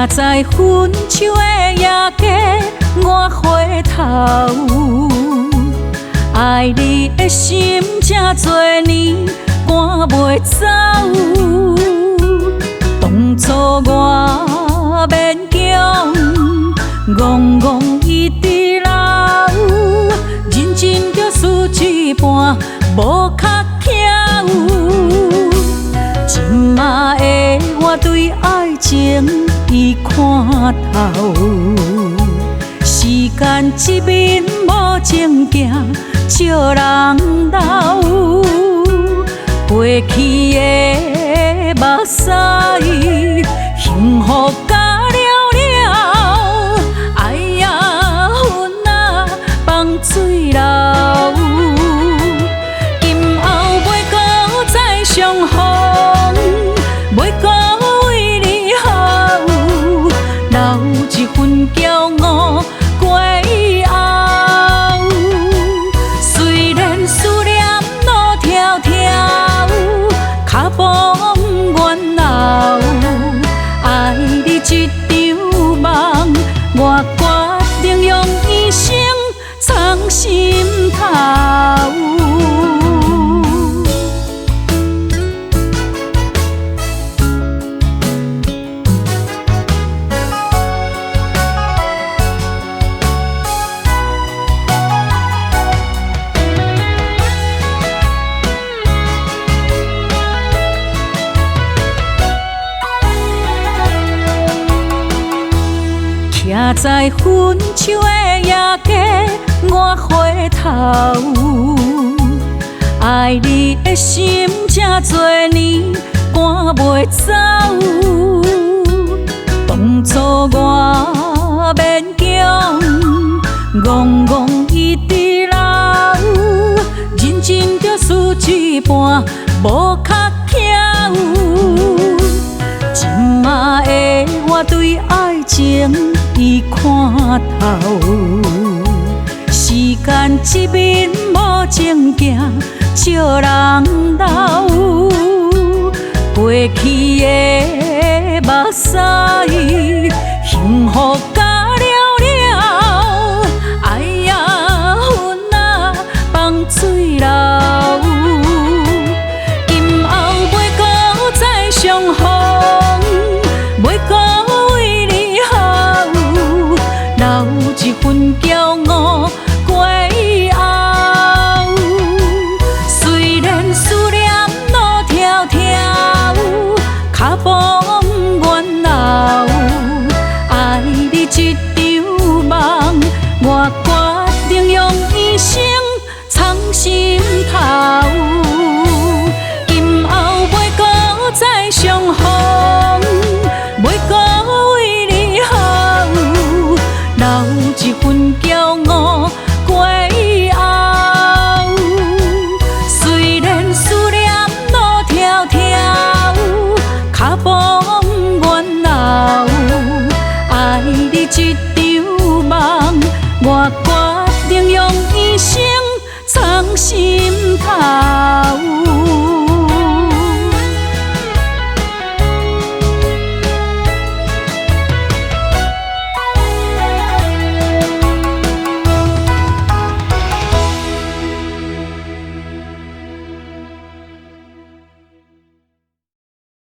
徛在分手的夜街，我回頭，愛你的心這多年趕袂走。當初我勉強，戇戇一直留，認真著輸一半，無較巧。這馬的我對愛情已看透，時間這面無情行，笑人老。過去的目屎，幸福甲了了，愛啊恨啊放水流。今後袂閣再相逢，袂閣為你好，留一份驕傲過以後。雖然思念路迢迢，跤步毋願留，愛你這場夢，我決定用一生藏心頭。徛在分手的夜街，我回頭，愛你的心這多年趕袂走。當初我勉強，戇戇一直留，認真著輸一半，無較巧。這馬的我對愛情已看透，時間這面無情行，笑人老。過去的目屎，幸福甲了了，愛啊恨啊放水流。今後袂閣再相逢，袂閣為你好，留一份驕傲過以後。雖然思念路迢迢，跤步毋願留，愛你這場夢，我決定用一生藏心頭。今後袂閣再相逢，袂閣為你好，留一份驕傲過以後。雖然思念路迢迢，跤步毋願留，愛你這場夢，我決定用一生藏心。